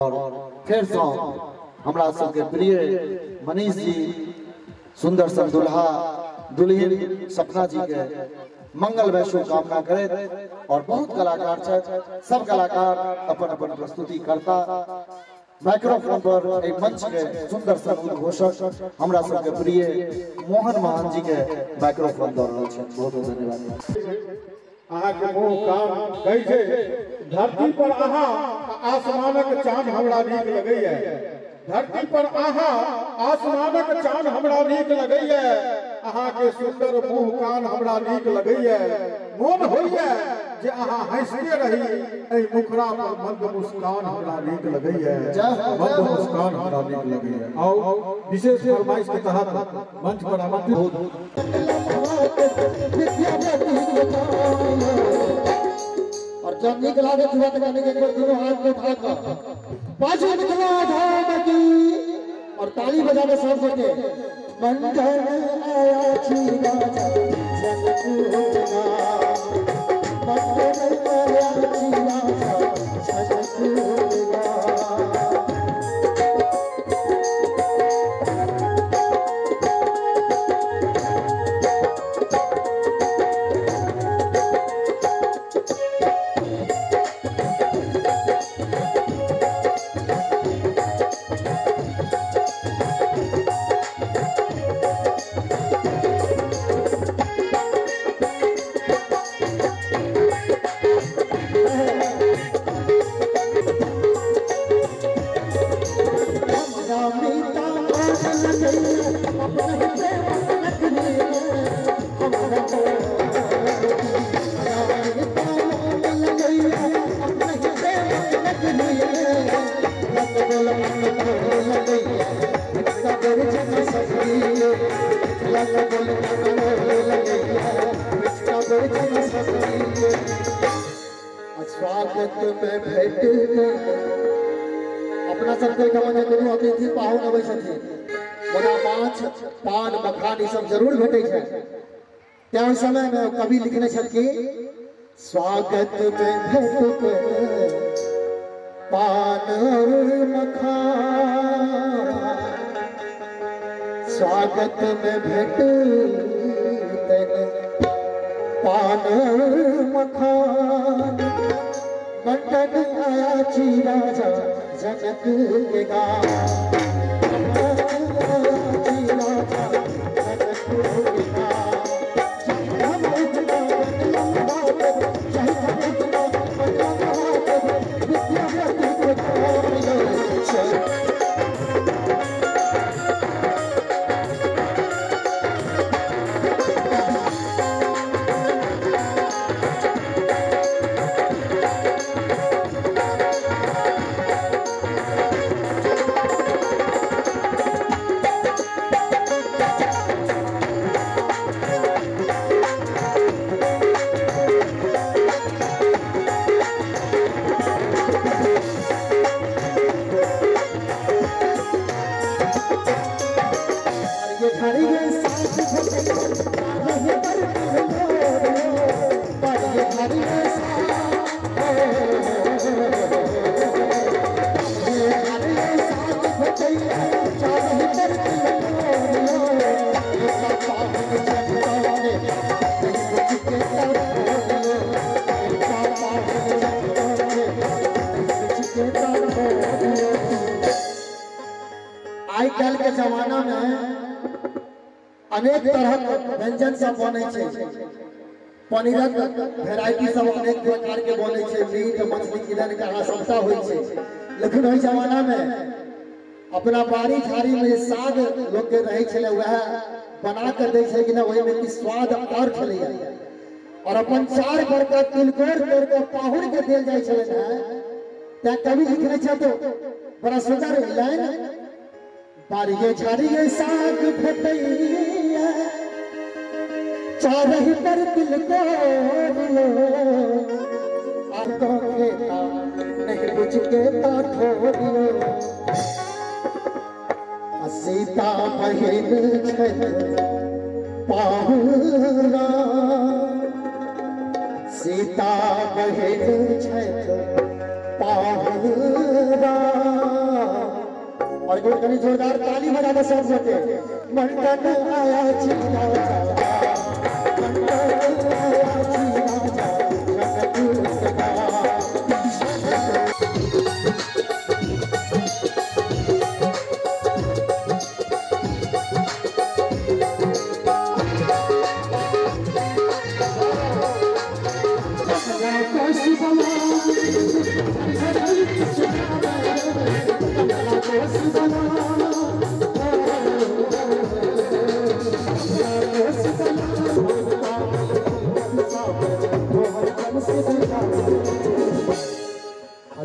और फिर से हमरा सबके प्रिय मनीष जी सुंदर सन दुल्हा दुल्हन सपना जी के मंगलमय शुभकामना करैत और बहुत कलाकार छथि, सब कलाकार अपन अपन प्रस्तुति करता। माइक्रोफोन पर एक मंच के सुंदर सन उद्घोषक हमरा सबके प्रिय मोहन महान जी के माइक्रोफोन दऽ रहल छथि। बहुत बहुत धन्यवाद। अहाँके मुँह कान कहै छै धरती पर अहाँ आसमानक चाँद हमरा नीक लगैया, धरती पर अहाँ आसमानक चाँद हमरा नीक लगैया, अहाँके सुंदर मुँह कान हमरा नीक लगैया, मोन होइया जे अहाँ हँसिते रही, एहि मुखड़ा पर मंद मुस्कान हमरा नीक लगैया, मंद मुस्कान हमरा नीक लगैया। आउ विशेष फरमाइश के तहत मंच पर आमंत्रित और जब नीक लागत हुआ तो कहने के एक बार दोनों हाथ में उठा कर बाजू मिथिला धाम की और ताली बजा के सब गोटे मंडन आया छी राजा जनकपुर मंडन आया छी राजा जनकपुर। स्वागत में भेट अपना सबके कोनो अतिथि पाहुन अबै छथिन, मुदा माछ पान मखान ई सब जरूर भेटै छै। तैं ओहि समय में कवि लिखने छथि स्वागत में भेट पान मखान, स्वागत में भेट पान मखान, मंडन आया छी राजा जनक के गाँव, छी राजा जनक के गाँव। आइ काल्हि के जमाना में अनेक तरह के व्यंजन सब बनै छै, पनीरक वेराइटी सब अनेक प्रकार के बनै छै, मीट मछली किदन कहाँ सबटा होइ छै। लेकिन ओहि जमाना में अपना बाड़ी झाड़ी में साग लोग के रहै छलै, वएह बना कर दै छै कि ना, ओहिमे कि स्वाद और छलैया। और अपन चार बड़का तिलकोर तोड़ के पाहुन के देल जाइ छलै हैं। तैं कवि लिखने छै तो बड़ा सुंदर लाइन, बारिये झाड़िये साग भेटैया चारही पर तिलकोरियो, आको खेता नहीं बुझ के ता ठोरियो, सीता बहिन छथि पाहुरा, सीता बहिन छथि पाहुरा। और कोई कनी जोरदार ताली बजा दे सब गोटे। मंडन आया छी राजा, मंडन आया छी राजा जनकपुर धाम।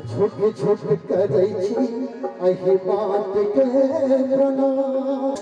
झूठ झूठ करै छी एहि बात के प्रणाम।